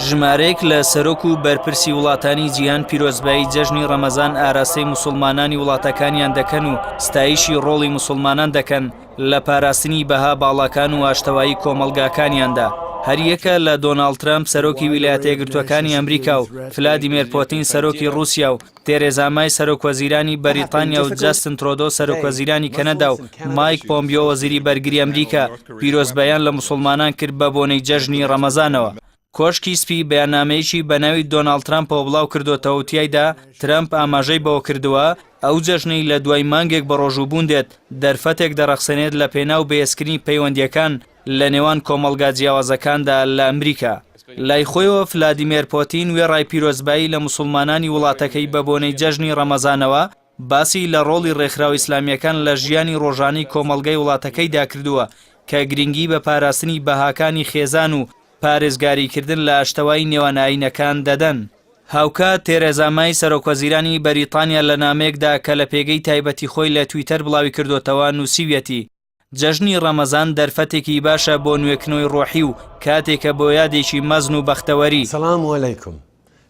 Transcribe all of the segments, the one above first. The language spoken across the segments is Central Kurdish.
ژمارەیەک لە سەرۆک و بەرپرسی وڵاتانی جیهان پیرۆزبایی جەژنی ڕەمەزان ئاراستەی موسڵمانانی وڵاتەکانیان دەکەن و ستایشی ڕۆڵی موسڵمانان دەکەن لە پاراستنی بەها باڵاکان و ئاشتەوایی کۆمەڵگاکانیاندا. هەریەکە لە دۆناڵد ترەمپ سەرۆکی ویلایەتە یەکگرتووەکانی ئەمریکا و فلادیمێر پۆتین سەرۆکی ڕووسیا و تێرێزا مای سەرۆکوەزیرانی بەریتانیا و جەستن ترۆدۆ سەرۆکوەزیرانی کەنەدا و مایک پۆمپیۆ وەزیری بەرگری ئەمریکا پیرۆزباییان لە موسڵمانان کرد بە بۆنەی جەژنی ڕەمەزانەوە. کۆشکی سپی بەیاننامەیەکی بە ناوی دۆناڵد ترەمپەوە بڵاوکردۆتەوە و تیایدا ترەمپ ئاماژەی بەوەکردووە، ئەو جەژنەی لە دوای مانگێک بەڕۆژووبوون دێت، دەرفەتێک دەڕەخسێنێت لە پێناو بەهێزکردنی پەیوەندییەکان لە نێوان کۆمەڵگا جیاوازەکاندا لە ئەمریکا. لای خۆیەوە فلادیمێر پۆتین وێڕای پیرۆزبایی لە موسڵمانانی وڵاتەکەی بە بۆنەی جەژنی ڕەمەزانەوە، باسی لە ڕۆڵی ڕێکخراوە ئیسلامییەکان لە ژیانی ڕۆژانەی کۆمەڵگای وڵاتەکەیدا کردووە کە گرنگی بە پاراستنی بەهاکانی خێزان و پارێزگاریکردن لە ئاشتەوایی نێوان ئایینەکان دەدەن. هاوکات تێرێزا مای سەرۆکوەزیرانی بەریتانیا لە نامەیەکدا کە لە پێگەی تایبەتی خۆی لە تویتەر بڵاویکردۆتەوە نووسیویەتی، جەژنی ڕەمەزان دەرفەتێکی باشە بۆ نوێکردنەوەی ڕۆحی و کاتێکە بۆ یادێکی مەزن و بەختەوەری. Salamu alaikum.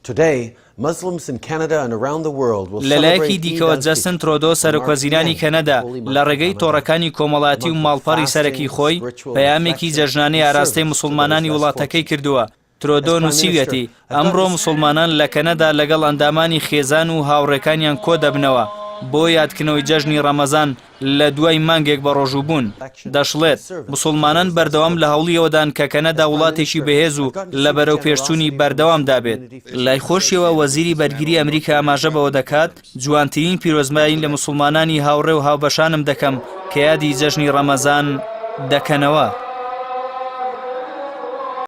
Today, Muslims in Canada and around the world will لەلایەکی celebrate Eid دیکەوە جەستن al-Fitr ترۆدۆ and mark the سەرۆکوەزیرانی end of کەنەدا holy لە month of ڕێگەی Ramadan, تۆڕەکانی a کۆمەڵایەتی و month of ماڵپەڕی سەرەکی fasting, خۆی spiritual پەیامێکی reflection, جەژنانەی and ئاراستەی service to those موسڵمانانی less وڵاتەکەی fortunate. کردووە. As ترۆدۆ Prime Minister, نووسیویەتی، I've got ئەمڕۆ this موسڵمانان لە کەنەدا لەگەڵ ئەندامانی خێزان و هاوڕێکانیان کۆدەبنەوە بۆ یادکردنەوەی جەژنی ڕەمەزان لە دوای مانگێک بەڕۆژووبوون. دەشڵێت، موسڵمانان بەردەوام لە هەوڵی ئەوەدان کە کەنەدا وڵاتێکی بەهێز و لە بەرەوپێشچوونی بەردەوامدا بێت. لای خۆشیەوە وەزیری بەرگری ئەمریکا ئاماژە بەوە دەکات، جوانترین پیرۆزبایی لە موسڵمانانی هاوڕێ و هاوبەشانم دەکەم کە یادی جەژنی ڕەمەزان دەکەنەوە.